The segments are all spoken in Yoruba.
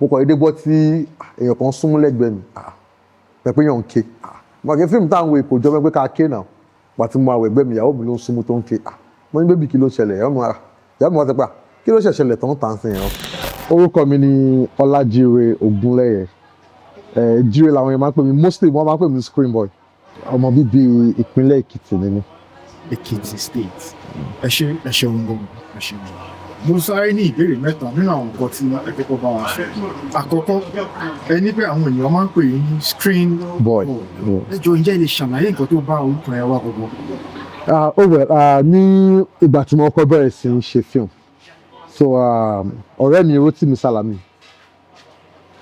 Mo kàn dédé gbọ́ tí èèyàn kan súnmú lẹ́gbẹ̀ẹ́ mi. Ah, pẹ̀ pé èèyàn ń ké. Ah, mo kì í fíìmù táwọn èkó jọ pé ká ké náà. Wà tí mo wà ẹgbẹ́ mi, ìyàwó mi ló ń súnmú tó ń ké. Ah, mo ní, "Baby, kí ló ṣẹlẹ̀?" Ìyàwó mi wá sọ pé, "Ah, kí ló ṣẹ̀ ṣẹlẹ̀ tó ń tàn sí yẹn?" Orúkọ mi ni Ọlájíre Ògúnlẹ̀yẹ. Jíre làwọn èèyàn máa ń pè mí. Mostly, wọ́n máa ń pè mí Screen Boy. Ọmọ bíbí ìpínlẹ̀ Èkìtì ni mí. Èkìtì State. Ẹ ṣe, ẹ ṣeun gan, ẹ ṣeun. Mo sáré ní ìbéèrè mẹ́ta nínú àwọn nǹkan tí ẹ kọ́kọ́ bá wa sọ. Àkọ́kọ́, ẹ ní pé àwọn èèyàn máa ń pè yín ní Screen Boy. Ẹ jọ̀ọ́, ǹjẹ́ ẹ lè ṣàlàyé nǹkan tó bá orúkọ yẹn wá gbogbo? Oh well, ní ìgbà tí mo kọ́kọ́ bẹ̀rẹ̀ sí í ṣe film, so ọ̀rẹ́ mi Rotimi Salami,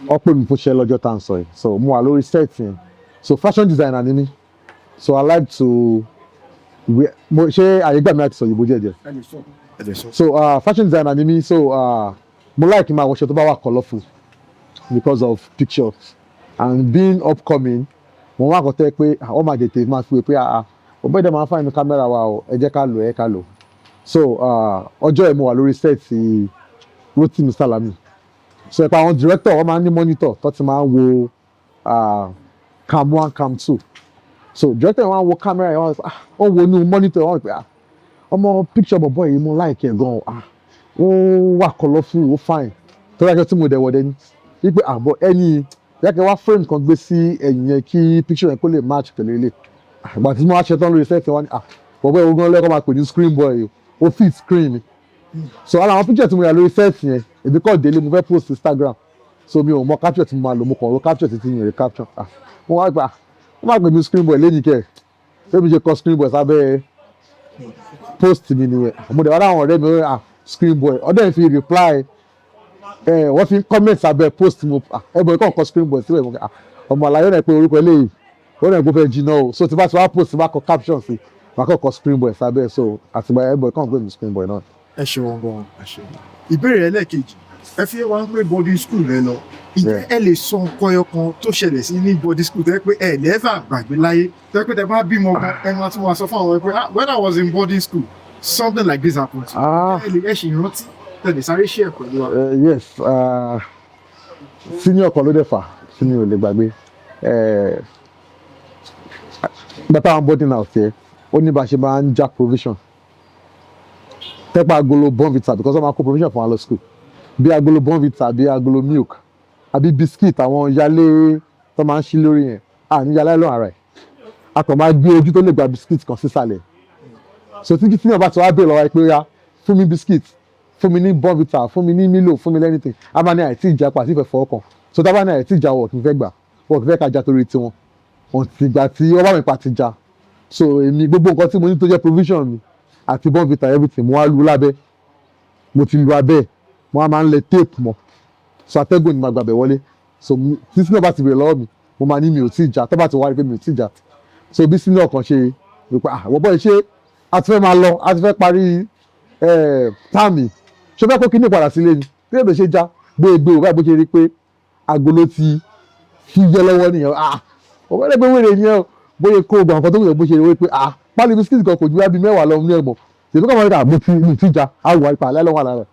ó pè mí fún iṣẹ́ lọ́jọ́ tá à ń sọ yìí. So mo wà lórí set yẹn. So fashion designer ni mí, so I like to wear. Mo ṣe àyè gbà mí láti sọ òyìnbó díẹ̀díẹ̀? Ẹ lè sọ, ẹ lè sọ. So fashion designer ni mí, so mo like kí n máa wọṣọ tó bá wà colourful because of pictures and being upcoming. Mo wá kọ́ tẹ́ pé wọ́n máa tètè máa fi wé pé, "Ah, ọ̀bẹ dẹ̀ máa ń fà nínú kámẹ́rà wa o, ẹ jẹ́ ká lò, ẹ ká lò." So ọjọ́ ẹ̀, mo wà lórí set Rotimi Salami. So ẹ̀pọ̀ àwọn director, wọ́n máa ń ní monitor tó ti máa ń wo cam one, cam two. So director yẹn wọ́n á wo camera yẹn, wọ́n á, wọ́n wo inú monitor, wọ́n á pè, "Ah, ọmọ, picture bọ̀bọ̀ yìí, mo like ẹ̀ gan. Ah, ó wà colourful, ó fine." Torí aṣọ tí mo dẹ̀ wọ̀ dẹ̀ ni wípé àbọ̀ ẹni yàtọ̀ wá frame kan gbé sí ẹ̀yìn yẹn kí picture yẹn kó lè match pẹ̀lú ilé. Àgbà tí mo wá ṣe tán lórí set, wọn ni, "Ah, bọ̀bọ̀ ìwọ gan lẹ́kọ̀ọ́ máa pè ní Screen Boy o, ó fit screen mi." So ara àwọn picture tí mo yà lórí set yẹn, èmi kọ́ délé, mo fẹ́ post Instagram, so mi ò mọ caption tí mo máa lò. Mo kàn ro caption títí mi ò rí caption. Ah, mo wá gbà, wọ́n máa pè mí Screen Boy lẹ́yìn kẹ́ ẹ̀. Mi ṣe kọ Screen Boy sábẹ́ post mi nìyẹn. Mo dẹ̀ wá láwọn ọ̀rẹ́ mi, "Ah, Screen Boy." Ọ̀dẹ̀ ń fi reply ẹ, wọ́n fi comment sábẹ́ post mo. Ah, ẹ bọ̀, ẹ kàn kọ Screen Boy síbẹ̀. Mo kẹ́, "Ah, ọmọ àlàyé náà pé orúkọ eléyìí, ó náà kó fẹ́ jiná o." So tí bá ti wá post, tí bá kọ caption sí, màá kàn kọ Screen Boy sábẹ́. So àtìgbà ẹ bọ̀, ẹ kàn pè mí Screen Boy náà. Ẹ ṣeun gan, ẹ ṣeun. Ìbéèrè ẹlẹ́ẹ̀kejì, ẹ fi wá ń pé boarding school rẹ lọ. Ǹjẹ́ ẹ lè sọ nǹkan ẹyọ kan tó ṣẹlẹ̀ sí ní boarding school tó yẹ pé ẹ lè ever gbàgbé láyé, tó yẹ pé tẹ bá bímọ gan, ẹ máa tún wá sọ fún àwọn ẹ pé, "Ah, when I was in boarding school, something like this happened"? Ah. Ẹ lè, ẹ ṣì rántí, ẹ lè sáré share pẹ̀lú wa? Yes, senior kan ló dẹ̀ fà tí mi ò lè gbàgbé. Bàtà àwọn boarding house yẹn, ó ní bá a ṣe máa ń já provision tẹ́pẹ́ agolo Bournvita, because wọ́n máa kó provision fún wa lọ school, bí agolo Bournvita, bí agolo milk àbí biscuit, àwọn yálé tó máa ń ṣí lórí yẹn. À ní yálé lọ́wọ́ ara ẹ̀, a kàn máa gbé ojú tó lè gba biscuit kan sísàlẹ̀. So tí tí náà bá ti wá bèèrè lọ́wọ́ ẹ pé, "Ó yá, fún mi biscuit, fún mi ní Bournvita, fún mi ní Milo, fún mi anything," a máa ní àìtí ìjà pa àti ìfẹ́ fọwọ́ kan. So tá a bá ní àìtí ìjà, wọ̀ kí n fẹ́ gbà, wọ̀ kí n fẹ́ ká já torí tiwọn. Wọ́n ti gbà tí wọ́n bá mi pa ti já. So èmi, gbogbo nǹkan tí mo ní tó jẹ́ provision mi àti Bournvita, everything, mo wá lu lábẹ́. Mo ti lu abẹ́, mo wá máa ń lẹ tape mọ́, so atẹ́gùn ni màá gbàbẹ̀ wọlé. So tí senior bá ti bèrè lọ́wọ́ mi, mo máa ní mi ò tí ì já. Tó bá ti wá rí pé mi ò tí ì já, so bí senior kan ṣe rí pé, "Ah, wọ́n bọ́ ṣe, a ti fẹ́ máa lọ, a ti fẹ́ parí term, ṣé o fẹ́ kó kíní padà sílé ni?" Bí èdè ṣe já gbé o báyìí, bó ṣe rí pé agolo ti fi jẹ́ lọ́wọ́ nìyẹn. "Ah, ọ̀pọ̀ ẹgbẹ́ wèrè nìyẹn o." Bóyá kó gbà nǹkan tó wù, bó ṣe rí pé, ah, pálí biscuit kan kò ju wá bí 10 lọ ní ẹ̀mọ́ tèmi kọ́ máa ń rà. Mo ti mi ti já àwọ̀ àìpa alẹ́ lọ́wọ́ àlá rẹ̀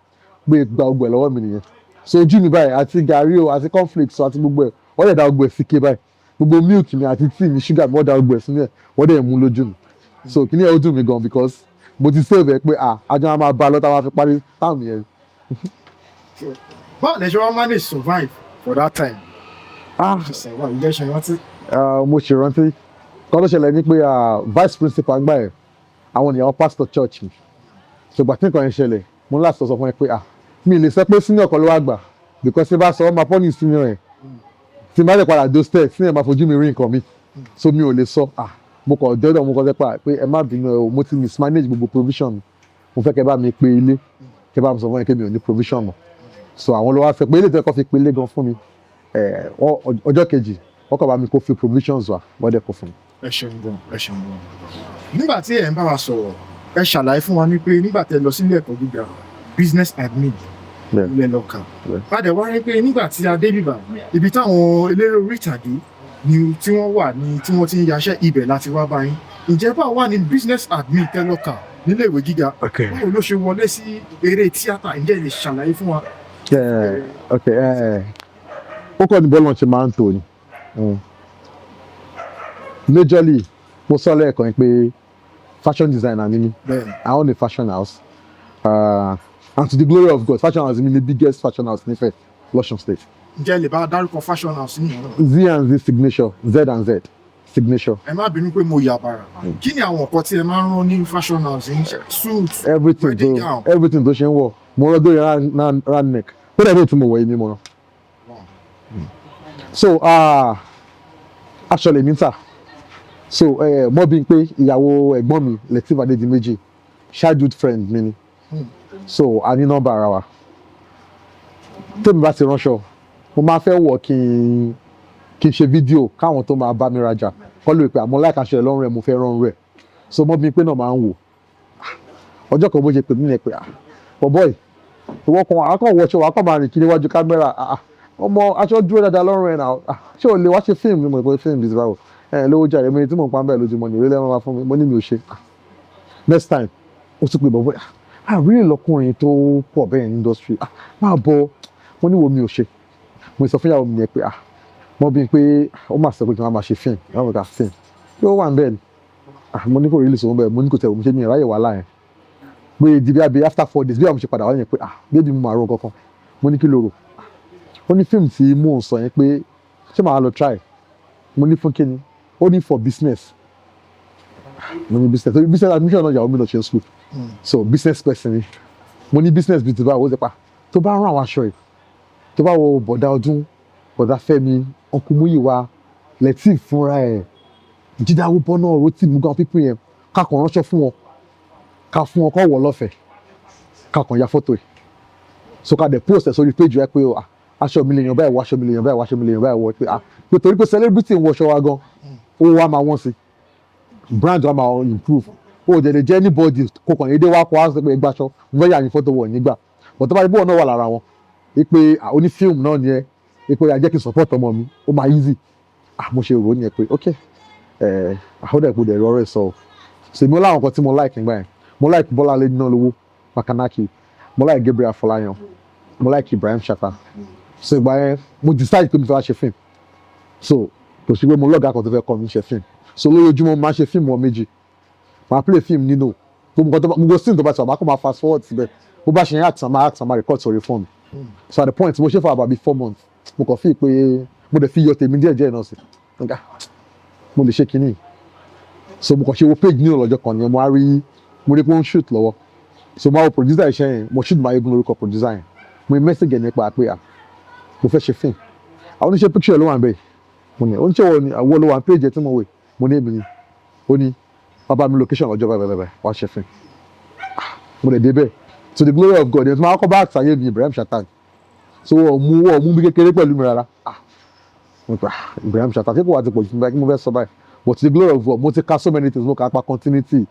gbé gba ogbẹ̀ lọ́wọ́ mi nìyẹn. So ojú mi báyìí, àti gàrí o, àti cornflakes o, àti gbogbo ẹ̀, wọ́n dẹ̀ da gbogbo ẹ̀ síke báyìí. Gbogbo milk mi àti tea mi, sugar mi, wọ́n da gbogbo ẹ̀ sínú ẹ̀, wọ́n dẹ̀ mú lójú mi. So kíní ẹ̀, ó dùn mí gan because mo ti save ẹ pé, ah, àjọ máa bá a lọ tá a máa fi parí term yẹn. Báwo lẹ ṣe wá manage survive for that time? Ah. Ṣe survive, ǹjẹ́ ṣe rántí? Ah, mo ṣe rántí. Kọ́ ló ṣẹlẹ̀ ní pé, ah, vice principal gbà ẹ̀, àwọn ènìyàn pastor church mi. So ìgbà tí nǹkan yẹn ṣẹlẹ̀, mo ní láti sọ fún ẹ pé, ah, mi lè sọ pé senior kan ló wá gbà, because tí bá sọ, wọ́n máa pọ́nì senior yẹn. Tí n bá lè padà dé hostel, senior máa fojú mi rí nǹkan mi, so mi ò lè sọ. Ah, mo kàn dọ́dọ̀, mo kàn sọ pé ẹ má bínú ẹ o, mo ti mismanage gbogbo provision mi. Mo fẹ́ kẹ́ bá mi pe ilé, kẹ́ bá mi sọ fún yín pé mi ò ní provision mọ́. So àwọn ló wá fẹ́ pé ilé tó yẹ kó fi pe ilé gan fún mi. Ẹ ọjọ́ kejì, wọ́n kàn bá mi kó fi provisions wá, wọ́n dẹ̀ kó fún mi. Ẹ ṣeun gan, ẹ ṣeun gan. Nígbà tí ẹ ń bá wa sọ̀rọ̀, ẹ ṣàlàyé fún wa ní pé nígbà tẹ́ lọ sílé ẹ̀kọ́ gíga, business admin lẹ lọ kà. Padà wá rí pé nígbà tí a dé bíbà, ibi táwọn eléré orí ìtàgé ni tí wọ́n wà ní tí wọ́n ti ń yaṣẹ́ ibẹ̀ láti wá bá yín. Ǹjẹ́ báwo wà ní business admin tẹ́ lọ kà nílé ìwé gíga, báwo ló ṣe wọlé sí eré tíátà? Ǹjẹ́ ẹ lè ṣàlàyé fún wa? Yeah, okay. Ó kọ́ ni bọ́ọ̀lù ṣe máa ń tò ní. Majorly, mo sọ lẹ́ẹ̀kan pé fashion designer ni mí. I own a fashion house, and to the glory of God, fashion house mi ni biggest fashion house nífẹ̀ẹ́ l'Ọ́ṣun State. Ǹjẹ́ ẹ lè bá a dárúkọ fashion house yìí náà? Z and Z Signature, Z and Z Signature. Ẹ má bínú pé mo yà bàrà. Kí ni àwọn nǹkan tí ẹ máa ń rán ní fashion house yìí? Suit, everything wedding tó gown? Everything tó ṣe ń wọ̀, mo rán dórí round neck, kódà ilé tí mo wọ̀ yìí ni mo rán. So aṣọ lèmi ń tà. So mọ́ bí n pé ìyàwó ẹ̀gbọ́n mi, Lateef Adédìméjì, childhood friend mi ni, so a ní nọ́mbà ara wa. Tèmi bá ti ránṣọ, mo máa fẹ́ wọ̀ kí n ṣe fídíò káwọn tó máa bá mi rajà kọ́ lóye pé àmọ́ láìka aṣọ ẹ̀ lọ́rùn ẹ̀, mo fẹ́ rán rẹ̀. So mọ́ bí n pé náà máa ń wò. Ọjọ́ kan, bó ṣe pè mí nìyẹn pé, "Ah, bọ̀bọ́ yìí, ìwọ kan àkọ́ wọṣọ wà kọ́ máa rìn kiri iwájú kámẹ́rà. Ah ah, ọmọ, aṣọ dúró dáadáa lọ́rùn ẹ̀ náà. Ah, ṣé o lè wá ṣe fíìmù?" Ni mo pè fíìmù bíi báwo? Ẹ lówó jáde mo ní tí mò ń pa bẹ́ẹ̀ lójúmọ́ ní orílẹ̀ máa fún mi. Mo ní mi ò ṣe. Ah, next time, ó tún pè bọ̀bọ́ yìí, "Ah, really lọkùnrin tó pọ̀ bẹ́ẹ̀ ní industry. Ah, máa bọ̀." Mo ní wo, mi ò ṣe. Mo sọ fún ìyàwó mi yẹn pé, "Ah, mo bí pé ó máa sọ pé kí n máa ṣe fíìmù." Ìyàwó mi kà fíìmù kí ó wà ń bẹ́ẹ̀ ni. Ah, mo ní kò rí lè sọ bẹ́ẹ̀. Mo ní kò tẹ̀ wọ́n ṣe, mi ìráyè wàhálà yẹn pé di bí abi. After 4 days, bí àwọn ṣe padà wá yẹn pé, "Ah, baby, mo máa ro nǹkan kan." Mo ní kí ló rò? Ó ní fíìmù tí mò ń sọ yẹn, pé ṣé màá lọ try. Mo ní fún kíni? Ó ní for business. Mo ní business? Torí business admission náà ìyàwó mi lọ ṣe school, so business person ni. Mo ní business bíi ti báwo? Ó ti pa tó bá rán àwọn aṣọ yìí, tó bá wo bọ̀dá ọdún, bọ̀dá Fẹ́mi, Uncle Múyìwá, Lateef fúnra ẹ̀, Jíde Awóbọ́nà, Rótìmí gan, pípín yẹn, ká kàn ránṣẹ́ fún wọn, ká fún wọn kọ́ wọ̀ lọ́fẹ̀ẹ́, ká kàn ya fọ́tò ẹ̀, so ká dẹ̀ post ẹ̀ sórí page rẹ pé, ah, aṣọ mi lè yàn báyìí wọ, aṣọ mi lè yàn báyìí wọ, aṣọ mi lè yàn báyìí wọ, pé ah, pé torí pé celebrity ń wọṣọ wa gan, owó wa máa wọ́n sí, brand wa máa improve. O dẹ̀ lè jẹ́ anybody kó kàn déédéé wá kó wá sọ pé gbàṣọ, mo fẹ́ yà ní fọ́tò wọ̀ nígbà. But tó bá dé bóun náà wà lára wọn wípé oní fíìmù náà ni ẹ, wípé a jẹ́ kí n support ọmọ mi, ó máa easy. Ah, mo ṣe rò ó nìyẹn pé ok, ẹ àhódà ìpò dẹ̀ rọrẹ́ sọ. So èmi ó láwọn kan tí mo like nígbà yẹn. Mo like Bọ́láńlé Nínàlọ́wọ́ Makanaki, mo like Gabriel Afọláyan, mo like Ibrahim Chatta. So ìgbà yẹn, mo decide pé mo fẹ́ wá ṣe fíìmù. So kò sí pé mo lọ́gàá kan tó fẹ́ kọ́ mi ṣe fíìmù. So lójoojúmọ́, mo máa ń ṣe fíìmù wọn méjì. Máa play fíìmù nínú gbogbo nǹkan tó bá, gbogbo scene tó bá ti wà, máa kó máa fast forward síbẹ̀. Bó bá ṣe yẹn act, máa act, máa record sórí fóònù. So at the point mo ṣe for about 4 months, mo kàn fi pé mo dẹ̀ fi yọ tèmi díẹ̀ díẹ̀ náà sí nǹkan mo lè ṣe kínní. So mo kàn ṣe wo page ní ọlọ́jọ́ kan ni mo á rí, mo rí pé ó ń shoot lọ́wọ́. So mo á wo producer iṣẹ́ yẹn, mo shoot Mayegun lórúkọ producer yẹn. Mo message ẹ̀ nípa pé, ah, mo fẹ́ ṣe film. Àwọn oníṣẹ́ picture ló wà ń bẹ̀. Mo ní oníṣẹ́ wo ni àwọn ló wà ní page ẹ̀ tí mo wò? Mo ní èmi ni. Ó ní bàbá mi location lọ́jọ́ báyìí báyìí báyìí, wá ṣe film. Ah, mo lè débẹ̀. To the glory of God, ẹ̀ tí mo kọ́ bá àtàyè mi, Ibrahim Chatta. So wọ́n mú bí kékeré pẹ̀lú mi rárá. Ah, mo pa Ibrahim Chatta tí kò wá ti pọ̀ jù fún mi kí mo fẹ́ sọ báyìí. But to the glory of God, mo ti ka so many things. Mo kà pa continuity,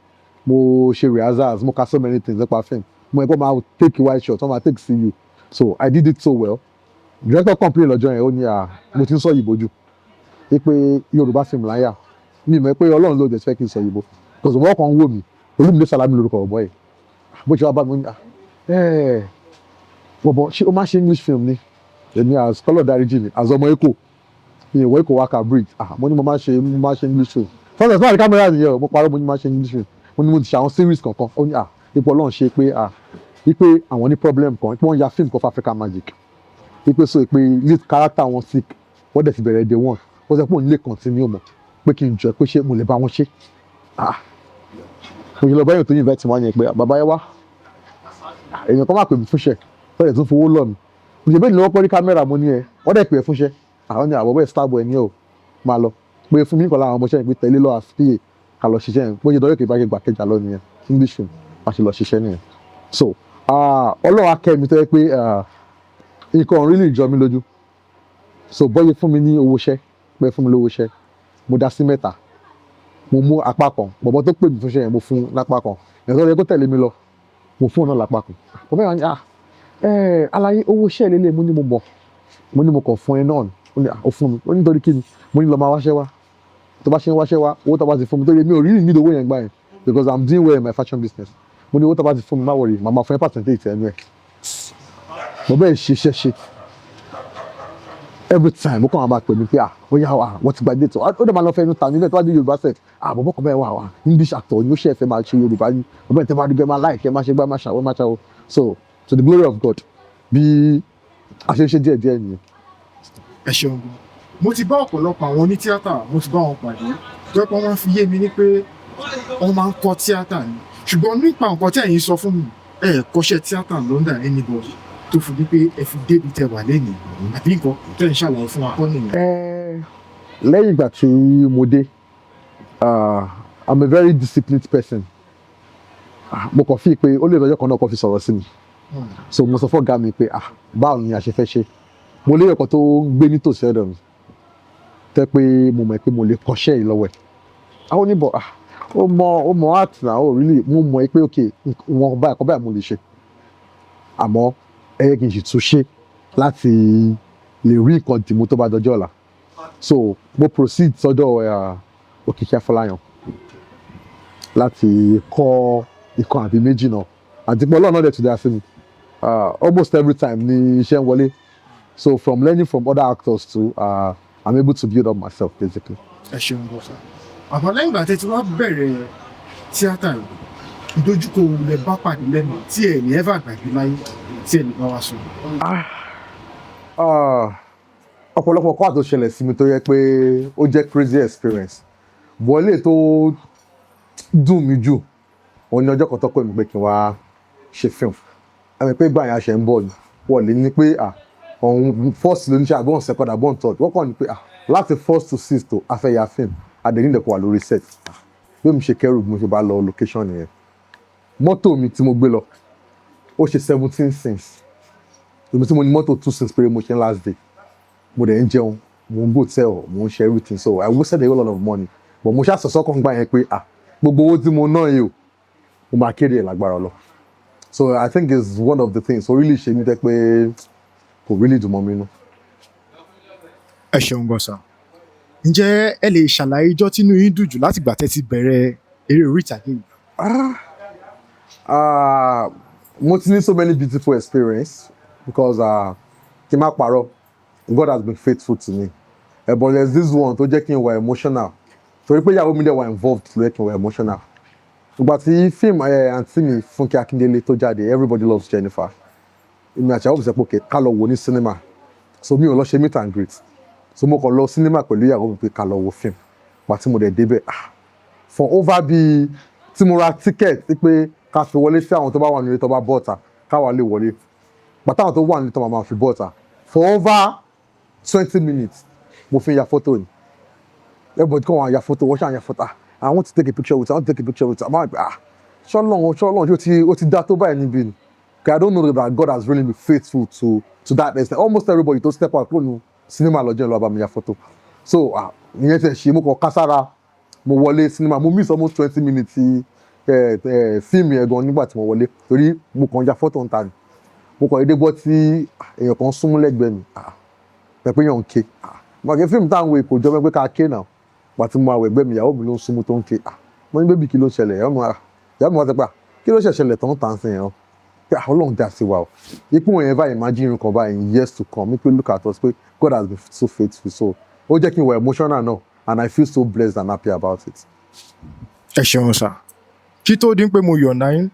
mo ṣe rehearsals, mo ka so many things nípa film. Mo yẹ kó máa take wide shot, wọ́n máa take CU. So I did it so well. Director complain lọ́jọ́ yẹn, ó ní à mo ti ń sọ òyìnbó jù, pé Yorùbá film láyà mi mọ̀ pé Ọlọ́run ló dẹ̀ fẹ́ kí n sọ òyìnbó, because ọ̀bọ̀ kan ń wò mí. Olúmídé Sàlámì lórúkọ ọ̀bọ̀ yìí. Bó ṣe wá bá mi, ó ní, "Ẹ̀ bọ̀bọ̀, ṣé o máa ṣe English film ni?" Èmi, as kọ́lọ̀ dáríjì mi, as ọmọ Èkó, ìwọ Èkó waka bridge, ah, mo ní mo máa ṣe English film. First time kámẹ́rà nìyẹn o. Mo parọ́, mo ní mo máa ṣe English film. Mo ní mo ti ṣe àwọn series kankan. Ó ní, ah, ipò Ọlọ́run ṣe pé, ah, wípé àwọn ní problem kan, pé wọ́n ya film kan fún Africa Magic, wípé so pé lead character wọn sick, wọ́n dẹ̀ ti bẹ̀rẹ̀ day one. Ó sọ pé òun lè continue mọ̀, pé kí n jọ pé ṣé mo lè bá wọn ṣe. Ah, mo ṣe lọ báyìí tó invite wọn yẹn pé, bàbá yẹn wá, èèyàn kan máa pè mí fúnṣẹ́, wọ́n dẹ̀ tún fowó lọ mi. Mo ṣe bẹ́ẹ̀ ni wọ́n pẹ́ ní kámẹ́rà. Mo ní ẹ wọ́n dẹ̀ pè é fúnṣẹ́. Àwọn ní àbọ̀bọ̀ ẹ̀ starboy ní o, máa lọ pé fún mi nǹkan láwọn ọmọọṣẹ́ yẹn pé tẹ̀lé lọ as PA, ká lọ ṣiṣẹ́ yẹn. Bó ṣe dọ́rẹ́ kì í bá ṣe gbà kẹjà lọ nìyẹn, English film bá ṣe lọ ṣiṣẹ́ nìyẹn. So Ọlọ́run á kẹ́ mi tó yẹ pé nǹkan really jọ mí lójú. So bọ́yẹ fún mi ní owó iṣẹ́, pé fún mi lówó iṣẹ́, mo dá sí mẹ́ta. Mo mú apá kan. Bọ̀bọ̀ tó pè mí fún iṣẹ́ yẹn, mo fún lápá kan. Ìyẹn tó yẹ kó tẹ̀lé mi lọ, mo fún òun náà lápá kan. Bọ̀bọ̀ yẹn wá ní, "Ah, ẹ aláyé, owó iṣẹ́ lélẹ̀." Mo ní mo mọ̀. Mo ní mo kàn fún ẹ náà ni. Ó ní, "Ah, ó fún mi." Ó ní nítorí kí ni? Mo ní lọ máa wáṣẹ́ wá, tó bá ṣe ń wáṣẹ́ wá, owó tó bá ti fún mi, torí mi ò really need owó yẹn gbà yẹn because I'm doing well in my fashion business. Mo ní owó tó bá ti fún mi, má worry, màá máa fún ẹ percentage ẹnu ẹ. Mo bẹ́ẹ̀ ṣiṣẹ́ ṣe. Every time ó kàn máa bá pè mí pé, "Ah, ó yá wa, wọ́n ti gba date." Ó dẹ̀ máa lọ fẹ́ inú ta níbẹ̀ tó bá dé Yorùbá set. "Ah, bọ̀bọ̀ kan bẹ́ẹ̀ wà wá, English actor ni, ó ṣe é fẹ́ máa ṣe Yorùbá ni. Bọ̀bọ̀ ẹ̀ tẹ́ bá rí bẹ́ẹ̀, máa like ẹ, máa ṣe gbá, máa ṣàwọ́, máa ṣàwọ́." So to the glory of God, bí a ṣe ń ṣe díẹ̀ díẹ̀ nìyẹn. Ẹ ṣeun gan. Mo ti bá ọ̀pọ̀lọpọ̀ àwọn onítíátà, mo ti bá wọn pàdé, tó yẹ pé wọ́n máa ń fi yé mi ní pé wọ́n máa ń kọ́ tíátà ni. Ṣùgbọ́n nípa nǹkan tí ẹ̀yin sọ fún mi, ẹ kọ́ṣẹ́ tíátà lọ́ndà anybody tó fi di pé ẹ fi débi tẹ wà lẹ́nìí, àbí nǹkan tẹ́ ń ṣàlàyé fún wa kọ́ nìyẹn? Lẹ́yìn ìgbà tí mo dé, I'm a very disciplined person. Ah, mo kàn fi pé ó lè lọ́jọ́ kan náà kàn fi sọ̀rọ̀ sí mi. So mo sọ fọ́gá mi pé, "Ah, báwo ni a ṣe fẹ́ ṣe?" Mo lérò kan tó ń gbé nítòsí ọ̀dọ̀ mi tẹ́ pé mo mọ̀ pé mo lè kọ́ṣẹ́ yìí lọ́wọ́ ẹ̀. Àwọn oníbọ̀, ah, ó mọ art náà, ó really, mo mọ̀ pé ok, wọn báyìí kọ́ báyìí mo lè ṣe, àmọ́ ẹ yẹ kí n sì tún ṣe láti lè rí nǹkan dìmú tó bá dọjọ́ ọ̀la. So mo proceed sọ́dọ̀ Òkìkí Afọláyan láti kọ́ ìkan àbí méjì náà, àti pé Ọlọ́run náà dẹ̀ tún dá sí mi. Almost every time ni iṣẹ́ ń wọlé. So from learning from other actors too, I'm able to build up myself basically. Ẹ ṣeun gan sir. Àmọ́ lẹ́yìn ìgbà tẹ́ ti wá bẹ̀rẹ̀ tíátà yìí, ìdojúkọ wo lẹ bá pàdé lẹ́nu tí ẹ ní ever gbàgbé láyé tí ẹ lè bá wa sọ? Ah, ọ̀pọ̀lọpọ̀ kọ́ àtò ṣẹlẹ̀ sí mi tó yẹ pé ó jẹ́ crazy experience. Wọlé tó dùn mí jù, òun ní ọjọ́ kan tó pè mí pé kí n wá ṣe film. Ẹ̀mí pé gbà yẹn a ṣe ń bọ̀ ni, wọ́n lè ní pé, ah, òun first ló ní ṣe, àbọ̀n second, àbọ̀n third. Wọ́n kàn ní pé, ah, láti first to sixth tó a fẹ́ ya film, adẹ̀nílẹ̀ kò wà lórí set. Ah, bí mo ṣe kẹ́rù, bí mo ṣe bá lọ location nìyẹn. Mọ́tò mi tí mo gbé lọ, ó ṣe 17 scenes. Èmi tí mo ní mọ́tò, two scenes péré mo ṣe last day. Mo dẹ̀ ń jẹun, mo ń go hotel, mo ń ṣe everything. So I wasted a whole lot of money, but mo ṣáà sọ̀sọ́ kan gbà yẹn pé, ah, gbogbo owó tí mo ná yìí o, mo máa kéde ẹ̀ lágbára lọ. So I think it's one of the things so really ṣe mí tẹ́ pé kò really dùn mọ́ mi nú. Ẹ ṣeun gan sir. Ǹjẹ́ ẹ lè ṣàlàyé ijọ́ tínú yín dùn jù láti ìgbà tẹ́ ti bẹ̀rẹ̀ eré orí ìtàgé yìí? Ah, mo ti ní so many beautiful experience because, kí n má parọ́, God has been faithful to me. But there's this one tó jẹ́ kí n wà emotional, torí pé ìyàwó mi dẹ̀ wà involved ló jẹ́ kí n wà emotional. Ìgbà tí fíìmù àǹtí mi Fúnkẹ́ Akíndélé tó jáde, Everybody Loves Jennifer, èmi àti ìyàwó mi sọ pé okay, ká lọ wò ní cinema. So mi ò lọ ṣe meet and greet, so mo kàn lọ cinema pẹ̀lú ìyàwó mi pé ká lọ wo fíìmù. Ìgbà tí mo dẹ̀ débẹ̀, ah, for over bíi tí mo ra ticket pé ká fi wọlé sí, àwọn tó bá wà nílé tó bá bọ́ọ̀tà káwa lè wọlé, bàtà àwọn tó wà nílé tó máa fi bọ́ọ̀tà, for over 20 minutes mo fi ń ya fọ́tò ni. Everybody kàn wá ya fọ́tò, wọ́n ṣàn ya fọ́tò. "Ah, I want to take a picture with you, I want to take a picture with you." I'm like, "Ah, ṣọlọ́run, ṣọlọ́run ṣé ó ti dá tó báyìí níbí ni?" I don't know that God has really been faithful to that extent. Almost everybody tó step out kúrò ní cinema lọ́jọ́ ìlú abàmì ya fọ́tò. So ah, ìyẹn tẹ̀ ṣe mo kàn kására, mo wọlé cinema, mo miss almost 20 minutes fíìmù yẹn gan nígbà tí mo wọlé, torí mo kàn ya fọ́tò ń ta ni. Mo kàn dédé gbọ́ tí èèyàn kan súnmú lẹ́gbẹ̀ẹ́ mi, ah, pé èèyàn ń ké. Ah, mo kì í fíìmù táwọn èkó jọ pé ká ké náà. Gbà tí mo wà ẹgbẹ́ mi, ìyàwó mi ló ń súnmú tó ń ké. Ah, mo ní, "Baby, kí ló ṣẹlẹ̀?" Ìyàwó mi wá sọ pé, "Ah, kí ló ṣẹlẹ̀ tó ń tàn sí yẹn o?" Pé, "Ah, Ọlọ́run dá sí wa o." Ipò yẹn báyìí, imagine nǹkan báyìí in years to come, pé look at us, pé God has been so faithful. So ó jẹ́ kí n wà emotional náà, and I feel so blessed and happy about it. Ẹ ṣeun sir. Kí tó dín pé mo yọ̀ǹda yín,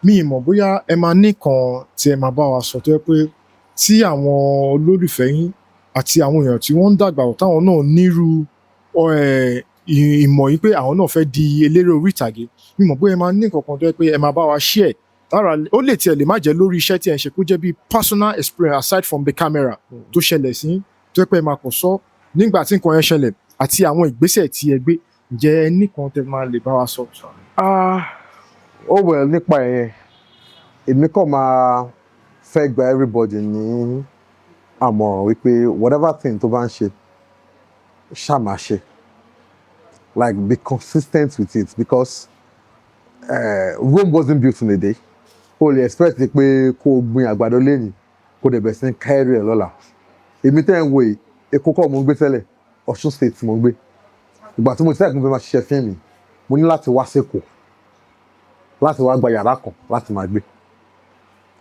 mi ì mọ̀ bóyá ẹ máa ní kan tí ẹ máa bá wa sọ tó yẹ pé tí àwọn olólùfẹ́ yín àti àwọn èèyàn tí wọ́n ń dàgbà bọ̀, táwọn náà nírú ìmọ̀ yìí pé àwọn náà fẹ́ di eléré orí ìtàgé, mi mọ̀ bóyá ẹ máa ní nǹkan kan tó yẹ pé ẹ máa bá wa share lára. Ó lè tiẹ̀ lè má jẹ́ lórí iṣẹ́ tí ẹ ń ṣe, kó jẹ́ bí personal experience aside from the camera tó ṣẹlẹ̀ sí, tó yẹ pé ẹ máa kàn sọ nígbà tí nǹkan yẹn ṣẹlẹ̀ àti àwọn ìgbésẹ̀ tí ẹ gbé. Ǹjẹ́ ẹ ní kan tẹ́ máa lè bá wa sọ? Ah, oh well, nípa ẹ̀yẹn, èmi kàn máa fẹ́ gba everybody ní àmọ̀ràn wípé whatever thing tó bá ń ṣe, ṣáà máa ṣe, like, be consistent with it, because Rome wasn't built in a day. O lè expect pé kó o gbin àgbàdo lẹ́yìn, kó o dẹ̀ bẹ̀rẹ̀ sí ní ká èrè ẹ̀ lọ́la. Èmi tẹ́ ń wo yìí, Èkó kọ́ mo ń gbé tẹ́lẹ̀, Ọ̀ṣun State mo ń gbé. Ìgbà tí mo ti sẹ́yìn pé mo fẹ́ máa ṣiṣẹ́ fíìmù, mo ní láti wá sÉkòó láti wá gba yàrá kan láti máa gbé.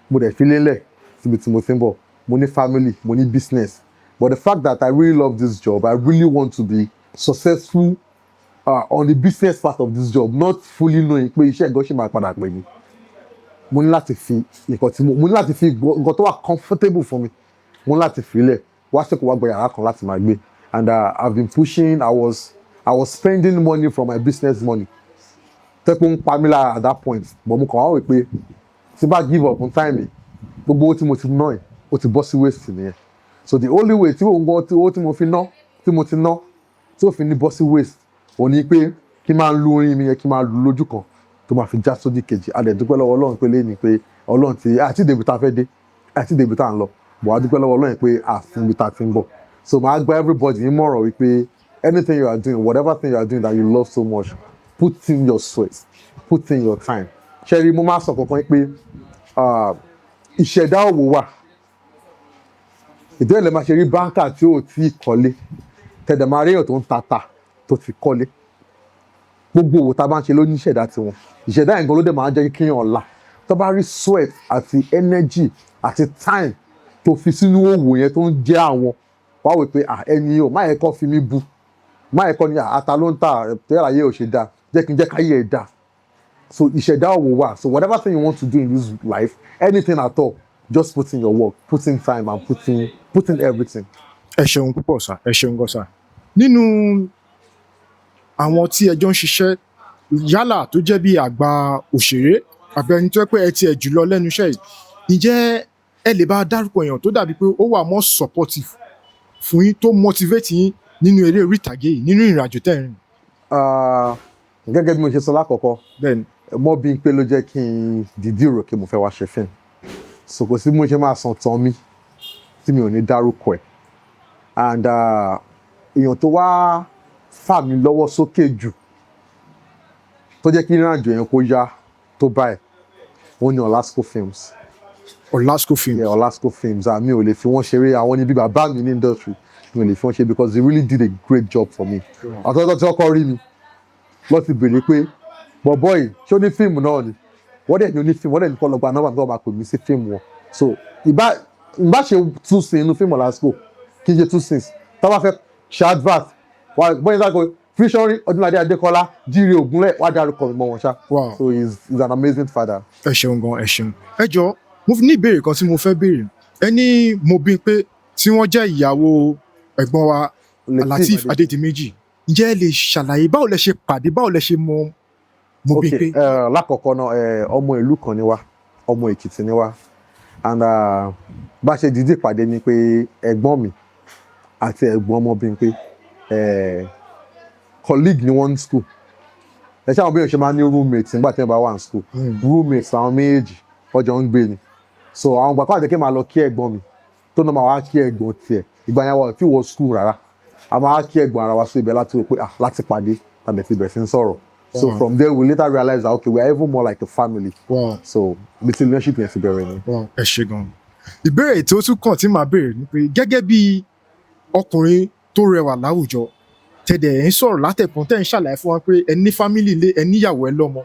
Mo dẹ̀ fi lélẹ̀ síbi tí mo ti ń bọ̀. Mo ní family, mo ní business. But the fact that I really love this job, I really want to be successful on the business part of this job, not fully knowing pé iṣẹ́ gan ṣì máa padà pè mí. Mo ní láti fi nǹkan tí mo ní láti fi nǹkan tó wà comfortable fún mi, mo ní láti fi lẹ̀ wá sí kó wá gba yàrá kan láti máa gbé. And I've been pushing. I was spending money from my business money tẹ́pọ̀ ń pa mí lára at that point, but mo kàn wá wò pé tí bá give up on time yìí, gbogbo owó tí mo ti ná yìí, ó ti bọ́ sí waste nìyẹn. So the only way tí òun gan tí owó tí mo fi ná, tí mo ti ná, tí ò fi ní bọ́ sí waste, òun ni pé kí n máa lu orin mi yẹn, kí n máa lu lójú kan tó máa fi já sódì kejì. A dẹ̀ dúpẹ́ lọ́wọ́ Ọlọ́run pé lẹ́ni pé Ọlọ́run ti àti ìdèbí tá a fẹ́ dé àti ìdèbí tá a ń lọ bọ̀. A dúpẹ́ lọ́wọ́ Ọlọ́run pé àfún ibi tá a ti ń bọ̀. So màá gba everybody nímọ̀ràn wípé anything you are doing, whatever thing you are doing that you love so much, put in your sweat, put in your time. Ṣẹ́rí, mo máa sọ kankan pé ìṣẹ̀dá òwò wà. Ìdí ẹ̀ lè máa ṣe rí banker tí ò tí ì kọ́lé, tẹ̀dẹ̀ máa rí èèyàn tó ń tata tó ti kọ́lé. Gbogbo òwò tá a bá ń ṣe ló ní ìṣẹ̀dá tiwọn. Ìṣẹ̀dá yẹn gan ló dẹ̀ máa ń jẹ́ kéèyàn là. Tó bá rí sweat àti energy àti time tó fi sínú òwò yẹn tó ń jẹ́ àwọn wá wò pé, ah, ẹni o má yẹ kó fi mí bu, má yẹ kó ní ata ló ń tà tẹ́lẹ̀, ayé ò ṣe dáa, jẹ́ kí n jẹ́ káyé ẹ̀ dáa. So ìṣẹ̀dá òwò wà. So whatever thing you want to do in this life, anything at all, just put in your work, put in time and put in everything. Ẹ ṣeun púpọ̀ sir, ẹ ṣeun gan sir. Nínú àwọn tí ẹ jọ ń ṣiṣẹ́, yálà tó jẹ́ bí àgbà òṣèré àbí ẹni tó jẹ́ pé ẹ tiẹ̀ jùlọ lẹ́nu iṣẹ́ yìí, ǹjẹ́ ẹ lè bá a dárúkọ èèyàn tó dàbí pé ó wà more supportive fún yín, tó motivate yín nínú eré orí ìtàgé yìí, nínú ìrìn àjò tẹ́ ẹ̀ rìn? Ah, gẹ́gẹ́ bí mo ṣe sọ lákọ̀ọ́kọ́, Bẹ́ẹ̀ni. Mobimpe ló jẹ́ kí n dìídì rò kí mo fẹ́ wá ṣe fíìmù. So kò sí bí mo ṣe máa sàn tán mi tí mi ò ní dárúkọ ẹ̀. And èèyàn tó wá fà mí lọ́wọ́ sókè jù, tó jẹ́ kí ìrìn àjò yẹn kó yá tó báyìí, òun ni Olasco Films. Olasco Films. Yeah, Olasco Films. Mi ò lè fi wọ́n ṣeré. Àwọn ni bí bàbá mi ní industry. Mi ò lè fi wọ́n ṣe because they really did a great job for me. Àtọ́jọ́ tí wọ́n kọ́ rí mi lọ́ ti béèrè pé bọ̀bọ́ yìí, ṣé ó ní fíìmù náà ni? Wọ́n dẹ̀ ní onífíìmù, wọ́n dẹ̀ ní kọ́ lọ gba nọ́mbà mi kọ́ máa pè mí sí fíìmù wọn. So ìbá ṣe two scenes inú fíìmù Olasco, kí n ṣe two scenes, tá bá fẹ́ ṣe advert wà bóyá sáà kò featuring Ọdúnládé Adékọ́lá, Jíire Ògúnlẹ̀, wá dárúkọ mi mọ́ wọn ṣá. So he's an amazing father. Ẹ ṣeun gan, ẹ ṣeun. Ẹ jọ, mo ní ìbéèrè kan tí mo fẹ́ béèrè. Ẹ ní Mobimpe tí wọ́n jẹ́ ìyàwó ẹ̀gbọ́n wa Lateef Adédìméjì, ǹjẹ́ ẹ lè ṣàlàyé báwo lẹ ṣe pàdé, báwo lẹ ṣe mọ Mobimpe? Ok, lákọ̀ọ́kọ́ náà, ọmọ ìlú kan ni wá, ọmọ Èkìtì ni wá. And bá ṣe dìídì pàdé ni pé ẹ̀gbọ́n mi àti ẹ̀gbọ́n ọmọ Bímpé, colleague ni wọ́n ní school. Ẹ ṣáà bí wọ́n ṣe máa ń ní roommate nígbà tí wọ́n bá wà ní school. Roommates àwọn méjèèjì, wọ́n jọ ń gbé ni. So àwọn ìgbà kan àti kí n máa lọ kí ẹ̀gbọ́n mi tó náà máa wá kí ẹ̀gbọ́n tiẹ̀. Ìgbà yẹn wọ́n tí wọ school rárá, a máa wá kí ẹ̀gbọ́n ara wa. Sí ibẹ̀ láti rò pé, ah, láti pàdé tàbí ti bẹ̀rẹ̀ sí ń sọ̀rọ̀. So from there we later realized that, okay, we are even more like a family. So bí tí relationship yẹn ti bẹ̀rẹ̀ ni. Wow. Ẹ ṣe gan. Ìbéèrè tí ó tún kàn tí màá béèrè ni pé gẹ́gẹ́ bí ọkùnrin tó rẹwà láwùjọ, tẹ̀dẹ̀ ń sọ̀rọ̀ látẹ̀kùn, tẹ̀ ń ṣàlàyé fún wa pé ẹ ní family ilé, ẹ níyàwó, ẹ lọ́mọ,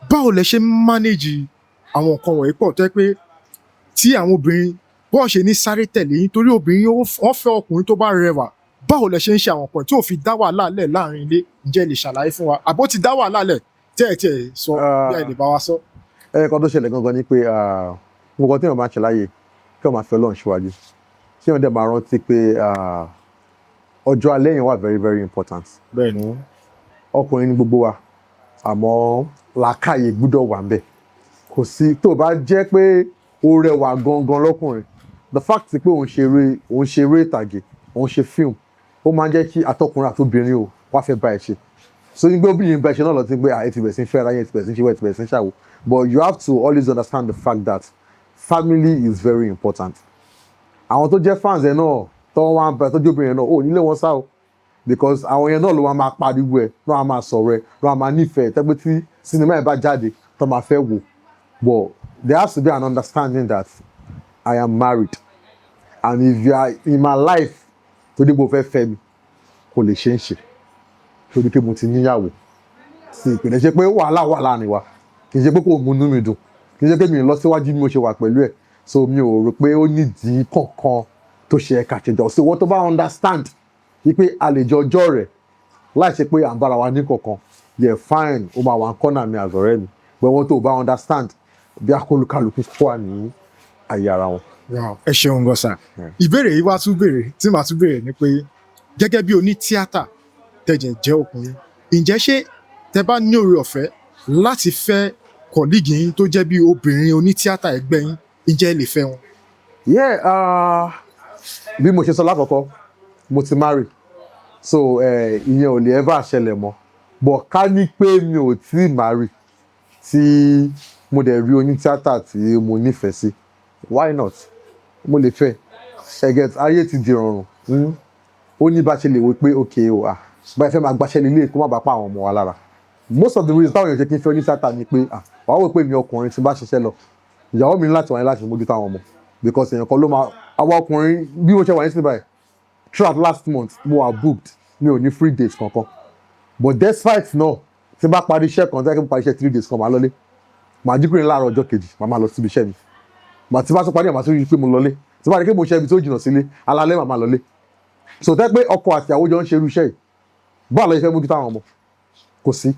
báwo lẹ ṣe ń manage àwọn nǹkan wọ̀nyí pọ̀, tó jẹ́ pé tí àwọn obìnrin bọ́ọ̀ ṣe ní sáré tẹ̀lé yín, torí obìnrin wọ́n fẹ́ ọkùnrin tó bá rẹwà? Báwo lẹ ṣe ń ṣe àwọn nǹkan tí ò fi dá wàhálà lẹ̀ láàrin ilé? Ǹjẹ́ ẹ lè ṣàlàyé fún wa, àbó ti dá wàhálà lẹ̀ tẹ́ ẹ tiẹ̀ sọ bí ẹ lè bá wa sọ? Ẹ kan tó ṣẹlẹ̀ gangan ni pé gbogbo tí èèyàn máa ń ṣe láyè, kí wọ́n máa fi Ọlọ́run síwájú, tí èèyàn dẹ̀ máa rántí pé ọjọ́ alẹ́ yẹn wà very very important. Ọkùnrin ní gbogbo wa, àmọ́ làákàyè gbúdọ̀ wà ńbẹ̀. Kò sí tó bá jẹ́ pé ó rẹwà gangan lọ́kùnrin, the fact pé òun ṣeré ìtàgé, òun ṣe fíìmù, ó máa ń jẹ́ kí àtọkùnrin àtobìnrin ò wá fẹ́ bá ẹ ṣe. So ní pé obìnrin bá ẹ ṣe náà lọ sí pé ẹ ti bẹ̀rẹ̀ sí ń fẹ́ra yẹn, ẹ ti bẹ̀rẹ̀ sí ń ṣe wẹ́, ẹ ti bẹ̀rẹ̀ sí ń ṣàwò. But you have to always understand the fact that family is very important. Àwọn tó jẹ́ fans ẹ náà, tó wá ń bẹ, tó jẹ́ obìnrin náà, ò nílé wọn sá o, because àwọn yẹn náà ló wá máa pariwo ẹ, ló wá máa sọ̀rọ̀ ẹ, ló wá máa nífẹ̀ẹ́ tẹ́gbẹ́ tí sinimá ẹ bá jáde tó máa fẹ́ wò. But there has to be an understanding that I am married, and if you are in my life torí mo fẹ́ fẹ́ mi, kò lè ṣe é ṣe torí pé mo ti níyàwó sí. Ìpìlẹ̀ ṣe pé wàhálà wà láàrin wa, kì í ṣe pé kò múnú mi dùn, kì í ṣe pé mi ò lọ síwájú bí mo ṣe wà pẹ̀lú ẹ̀. So mi ò rò pé ó nídìí kankan Tó ṣe ẹ̀ka ṣèjọ so wọ́n tó bá understand wípé a lè jọ ọjọ́ rẹ̀ láì ṣe pé à ń bára wa ní kankan, yeah, fine, ó máa wà ń kọ́nà mi as ọ̀rẹ́ mi. But wọ́n tó bá understand bí akólúkálukú kó wà ní àyè ara wọn. Wow, ẹ ṣeun gan sir. Yeah. Ìbéèrè yìí wá tún béèrè tí màá tún béèrè ni pé, gẹ́gẹ́ bí oní tíátà tẹ̀jẹ̀ jẹ́ ọkùnrin, ǹjẹ́ ṣé tẹ bá ní oore ọ̀fẹ́ láti fẹ́ colleague yín tó jẹ́ bí obìnrin oní tíátà ẹgbẹ́ yín, ǹjẹ́ ẹ lè fẹ́ wọn? Yeah, bí mo ṣe sọ lákọ̀ọ́kọ́, mo ti marry, so ìyẹn ò lè ever ṣẹlẹ̀ mọ́. But ká ní pé mi ò tí marry, tí mo dẹ̀ rí oní tíátà tí mo nífẹ̀ẹ́ sí, why not? Mo lè fẹ́ ẹ. Get ayé ti di rọrùn, Ó ní bá ṣe lè wò pé ok o, ah, báyìí fẹ́ máa gbaṣẹ́ lílé kó má bàa pa àwọn ọmọ wa lára. Most of the reasons táwọn èèyàn ṣe kí n fẹ́ oní tíátà ni pé, ah, wàá wò pé mi ọkùnrin tí bá ṣiṣẹ́ lọ, ìyàwó mi ní láti wáyé láti mójútó àwọn ọmọ, because èèyàn kan ló máa àwa ọkùnrin. Bí mo ṣe wà ní sí báyìí, throughout last month mo wà booked, mi ò ní free days kankan. But despite náà, tí n bá parí iṣẹ́ kan, tí n bá parí iṣẹ́ 3 days kan, màá lọlé, màá jí kúrò ní láàárọ̀ ọjọ́ kejì, màá máa lọ síbi iṣẹ́ mi. Màá tí bá tún parí ẹ̀, màá tún rí i pé mo lọlé. Tí bá rí i pé mo ṣe ibi tó jìnnà sílé, alalẹ́ màá máa lọlé. So tẹ́ pé ọkọ àti ìyàwó jọ ń ṣe irú iṣẹ́ yìí, báwo lọ ṣe fẹ́ mójútó àwọn ọmọ? Kò sí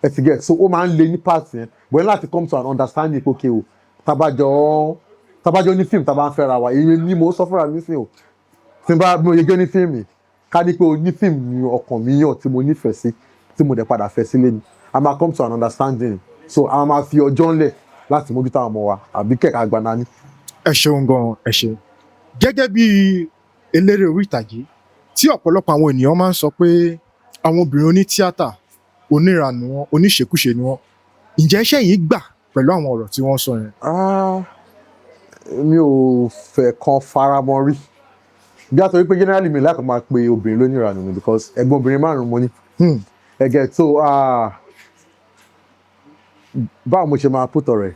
ẹ ti get. So ó máa ń le ní part yẹn, but ní láti come to an understanding pé okay o, tabajọ ní fíìmù, tábà ń fẹ́ra wa, èyí ni mo sọ fúnra mi sí o. Tí n bá bí mo ṣe jẹ́ ní fíìmù, ká ní pé o ní fíìmù ni ọkàn mi yàn tí mo nífẹ̀ẹ́ sí, tí mo dẹ̀ padà fẹ́ sílé ni, a máa come to an understanding. So a máa fi ọjọ́ ńlẹ̀ láti mójútó àwọn ọmọ wa àbí kẹ̀kẹ́ àgbà nání. Ẹ ṣeun gan, ẹ ṣeun. Gẹ́gẹ́ bí eléré orí ìtàgé tí ọ̀pọ̀lọpọ̀ àwọn ènìyàn máa ń sọ pé àwọn obìnrin onítíátà, oníranù wọn, oníṣekúṣe ni wọn, ǹjẹ́ iṣẹ́ yìí gbà pẹ̀lú àwọn ọ̀rọ̀ tí wọ́n sọ yẹn? Ah, mi ò fẹ́ kan faramọ́ rí bí a torí pé generally mi láti máa pe obìnrin lóníranù ni, because ẹ̀gbọ́n obìnrin márùn-ún mo ní. Ẹ̀gẹ̀ tó, ah, báwo mo ṣe máa put ọ̀rẹ́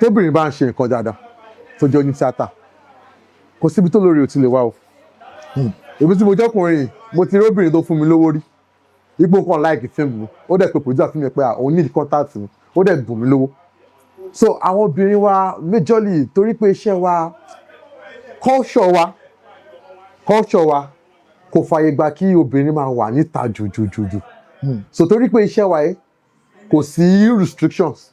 tóbìnrin bá ń ṣe nǹkan dáadáa tó jẹ́ onítíátà, kò síbi tó lórí ò ti lè wá o. Èmi tí mo jọ́kùnrin yìí, mo ti rí obìnrin tó fún mi lówó rí, ipò kan like fíìmù mi, ó dẹ̀ pé producer fún mi pé, ah, òun need contact mi, ó dẹ̀ bùn mí lówó. So àwọn obìnrin wa majorly, torí pé iṣẹ́ wa, culture wa kò fààyè gbà kí obìnrin máa wà níta jùjùjùjù. So torí pé iṣẹ́ wa yìí kò sí restrictions,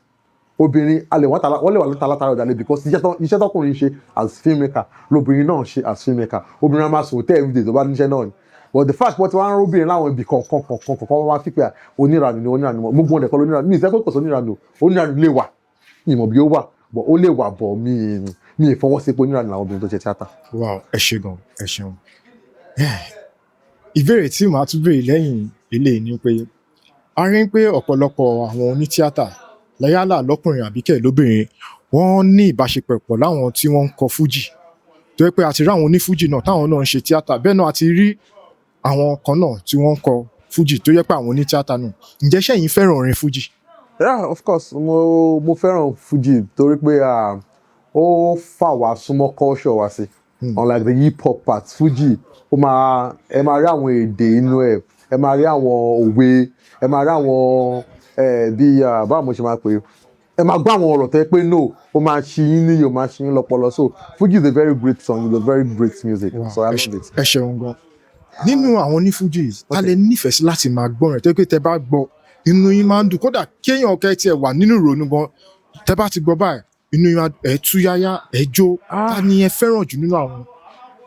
obìnrin a lè wọ́n ta, wọ́n lè wà níta látara ọ̀dàlẹ̀, because iṣẹ́ tọkùnrin ṣe as filmmaker lobìnrin náà ṣe as filmmaker. Obìnrin á máa sùn hotel everyday tó bá níṣẹ́ náà ni. But the fact pé wọ́n ti wá ń róbìnrin láwọn ibì kọ̀ọ̀kan kọ̀ọ̀kan kọ̀ọ̀kan, wọ́n wá fi pé oníranù ni, oníranù ni gbogbo wọn dẹ̀kọ́ lóníranù. Mi ìfẹ́ pé kò sí oníranù. Oníranù lè wà, mi ìmọ̀ bí ó wà, but ó lè wà, but mi ì fọwọ́ sí pé oníranù làwọn obìnrin tó ṣe tíátà. Wow, ẹ ṣe gan, ẹ ṣeun. Ìbéèrè tí màá tún béèrè lẹ́yìn eléyìí ni pé a rí pé ọ̀pọ̀lọpọ̀ àwọn onítíátà, yálà lọ́kùnrin àbí kẹ̀ lóbìnrin, wọ́n ní ìbáṣepọ̀ pọ̀ láwọn tí wọ́n ń kọ fújì, tó jẹ́ pé a ti rí àwọn onífújì náà táwọn náà ń ṣe tíátà. Bẹ́ẹ̀ náà a ti rí àwọn kan náà tí wọ́n ń kọ fújì tó jẹ́ pé àwọn onítíátà náà. Ǹjẹ́ ṣẹ́yìn fẹ́ràn orin fújì? Yeah, of course, mo fẹ́ràn Fuji torí pé, ah, ó fà wá súnmọ́ culture wa sí. Unlike the hip hop part, Fuji, ó máa, ẹ máa rí àwọn èdè inú ẹ, ẹ máa rí àwọn òwe, ẹ máa rí àwọn ẹ bí, ah, báwo mo ṣe máa pè é, ẹ máa gbọ́ àwọn ọ̀rọ̀ tó yẹ pé no, ó máa ṣí yín níyì, ó máa ṣí yín lọ́pọlọ. So Fuji is a very great song, it's a very great music. So I love it. Ẹ ṣeun gan. Nínú àwọn onífújì, ta lè nífẹ̀ẹ́ sí láti máa gbọ́ rẹ̀ tó jẹ́ pé tẹ bá gbọ́, inú yín máa ń dùn, kódà kéèyàn kẹ́ tiẹ̀ wà nínú ìrònú gan, tẹ bá ti gbọ́ báyìí, inú yín ẹ tú yáyá, ẹ jó? Ta ni ẹ fẹ́ràn jù nínú àwọn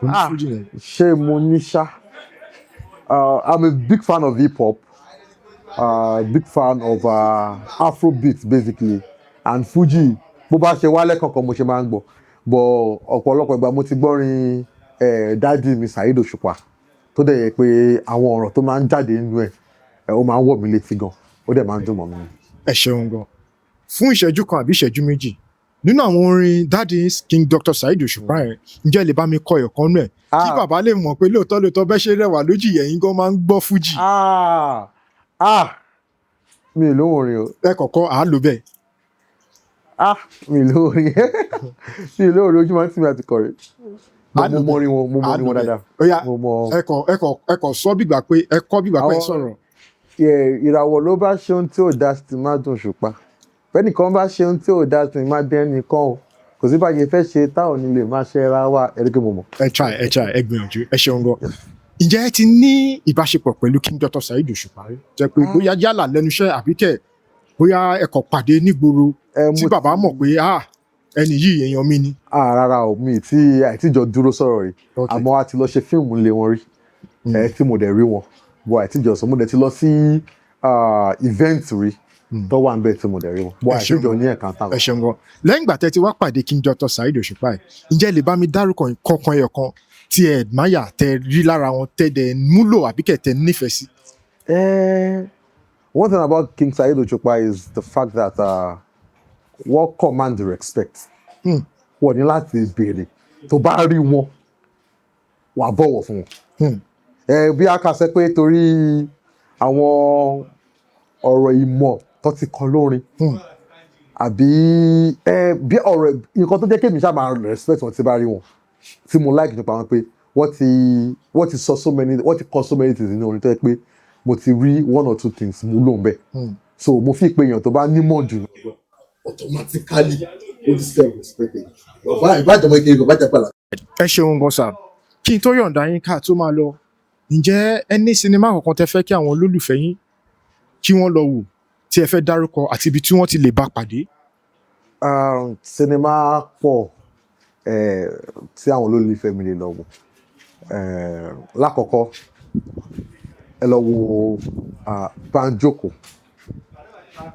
onífújì yẹn? Ṣé mo ní ṣá? I'm a big fan of hip hop, big fan of Afrobeat basically, and Fuji. Bó bá ṣe wálẹ̀ kankan mo ṣe máa ń gbọ́, but ọ̀pọ̀lọpọ̀ ìgbà mo ti gbọ́rin daddy mi Saheed Òṣùpá, tó dẹ̀ yẹ pé àwọn ọ̀rọ̀ tó máa ń jáde nínú ẹ̀, ó máa ń wọ̀ mí létí gan, ó dẹ̀ máa ń dùn mọ́ mi. Ẹ ṣeun gan. Fún ìṣẹ́jú kan àbí ìṣẹ́jú méjì, nínú àwọn orin daddy King Dr. Saheed Òṣùpá yẹn, ǹjẹ́ ẹ lè bá mi kọ ẹ̀kan nú ẹ̀ kí Ah. bàbá lè mọ̀ pé lóòótọ́ lóòótọ́, bẹ́ẹ̀ ṣe rẹwà lójú yẹ̀yìn gan máa ń gbọ́ fújì? Ah, ah, mi ò lóhùn orin o. Ẹ kọ̀kọ́ à á lò bẹ́ẹ̀. Ah, mi ò lóhùn orin, mi ò lóhùn orin, ojú máa ń tì mí àti kọrin. Á Mo lò mọ orin wọn, mo mọ á orin lò wọn bẹ́ẹ̀. dáadáa. Ó yá. Mo mọ. Ẹ kọ̀ sọ bígbà pé ẹ kọ́ bígbà pé ẹ sọ̀rọ̀. Ìràwọ̀ ló bá ṣe ohun tí ò dá sí ti má dùn ṣùpá, bẹ́nìkan bá ṣe ohun tí ò dá sí má dé ẹnìkan o. Kò sí báyìí fẹ́ ṣe táwọn nílé máa ṣe ra wa ẹ̀rí pé mo mọ̀. Ẹ try, ẹ try, ẹ gbìyànjú, ẹ ṣeun gan. Ǹjẹ́ ẹ ti ní ìbáṣepọ̀ pẹ̀lú King Dr. Saheed Òṣùpá rí? Jẹ́ pé bóyá yálà lẹ́nu iṣẹ́ àbí kẹ̀ bóyá ẹ kàn pàdé nígboro Ẹ tí mo bàbá mọ̀ pé, ah, ẹni yìí, èèyàn mi ni. Ah, rárá o, mi tí àìtíjọ dúró sọ̀rọ̀ rí. Àmọ́ a ti lọ ṣe fíìmù lé wọn rí ẹ tí mo dẹ̀ rí wọn bọ́ àìtíjọ sọ. Mo dẹ̀ ti lọ sí event rí tó wà níbẹ̀ tí mo dẹ̀ rí wọn bọ́ Ẹ ṣeun. àìtíjọ ní ẹ̀ka Ẹ ṣeun gan. Lẹ́yìn ìgbà tẹ́ ti wá pàdé King Dr. Saheed Òṣùpá yìí, ǹjẹ́ ẹ lè bá mi dárúkọ nǹkan kan ẹyọ kan tí ẹ admire, tẹ́ rí lára wọn, tẹ́ dẹ̀ múlò àbí kẹ̀ tẹ́ nífẹ̀ẹ́ sí? One thing about King Saheed Òṣùpá is the fact that wọ́n command the respect. Wọ́n ní láti béèrè, tó bá rí wọn, wà á bọ̀wọ̀ fún wọn. Ẹ bí a kà sẹ́ pé torí àwọn ọ̀rọ̀ ìmọ̀ tó ti kọ lórin àbí ẹ bí ọ̀rọ̀ nǹkan tó jẹ́ kémi ṣáà máa respect wọn tí bá rí wọn, tí mo like nípa wọn pé wọ́n ti sọ so many, wọ́n ti kọ so many things nínú orin tó yẹ pé mo ti rí one or two things mú lò ń bẹ̀. So mo fi pé èèyàn tó bá nímọ̀ jù automatically ó ti self respected, bàbá ìbájọmọ ìkẹyìn, bàbá ìjàpàlà. Ẹ ṣeun gan sir. Kí n tó yọ̀ǹda yín ká tó máa lọ, ǹjẹ́ ẹ ní sinimá kankan tẹ́ fẹ́ kí àwọn olólùfẹ́ yín kí wọ́n lọ wò, tí ẹ fẹ́ dárúkọ àti ibi tí wọ́n ti lè bá pàdé? Sinimá pọ̀ tí àwọn olólùfẹ́ mi lè lọ wò. Lákọ̀ọ́kọ́, ẹ lọ wo Banjoko,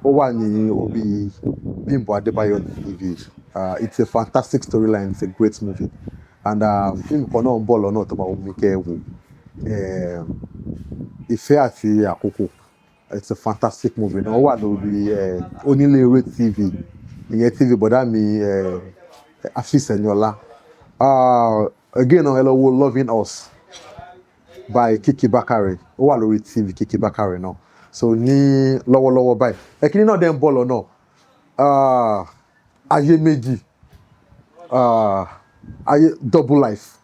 ó wà ní orí Bímbọ́ Adébáyọ̀ TV. It's a fantastic storyline, it's a great movie. And fíìmù kan náà ń bọ̀ lọ́nà tó máa wù mí kẹ́ ẹ wò, Ìfẹ́ àti Àkókò. It's a fantastic movie náà, ó wà lórí Onílé Eré TV, ìyẹn TV bọ̀dá mi Afeez Eniola. Again náà, ẹ lọ wo Loving Us by Kiki Bakare, ó wà lórí TV Kiki Bakare náà. So ní lọ́wọ́lọ́wọ́ báyìí, ẹ̀kíní náà dẹ̀ ń bọ̀ lọ́nà, Ayé Méjì, Ayé Double Life,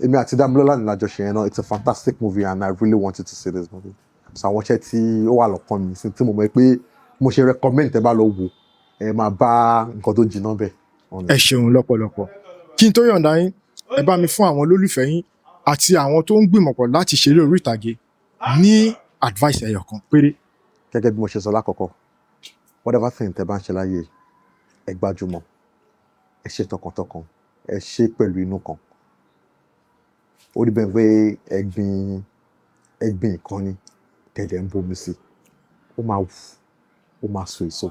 èmi àti Damilola ní lájọṣe yẹn náà. It's a fantastic movie and I really wanted to see this movie. So àwọn iṣẹ́ tí ó wà lọ́kàn mi sí tí mo mọ̀ pé mo ṣe recommend, tẹ́ bá lọ wò, ẹ máa bá nǹkan tó jiná bẹ́ẹ̀. Ẹ ṣeun lọ́pọ̀lọpọ̀. Kí n tó yọ̀ǹda yín, ẹ bá mi fún àwọn olólùfẹ́ yín àti àwọn tó ń gbìmọ̀pọ̀ láti ṣeré orí ìtàgé ní advice ẹyọ kan péré. Gẹ́gẹ́ bí mo ṣe sọ lákọ̀ọ́kọ́, whatever thing tẹ́ bá ń ṣe láyé, ẹ gbájúmọ́, ẹ ṣe tọkàntọkàn, ẹ ṣe pẹ̀lú inú kan. Ó rí bẹ́ẹ̀ pé ẹ̀gbin ìkànnì tẹ̀lé ń bomi sí, ó máa wù, ó máa so èso,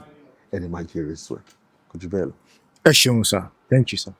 ẹni máa jèrè èso ẹ̀. Kò jù bẹ́ẹ̀ lọ. Ẹ ṣeun sir, thank you sir.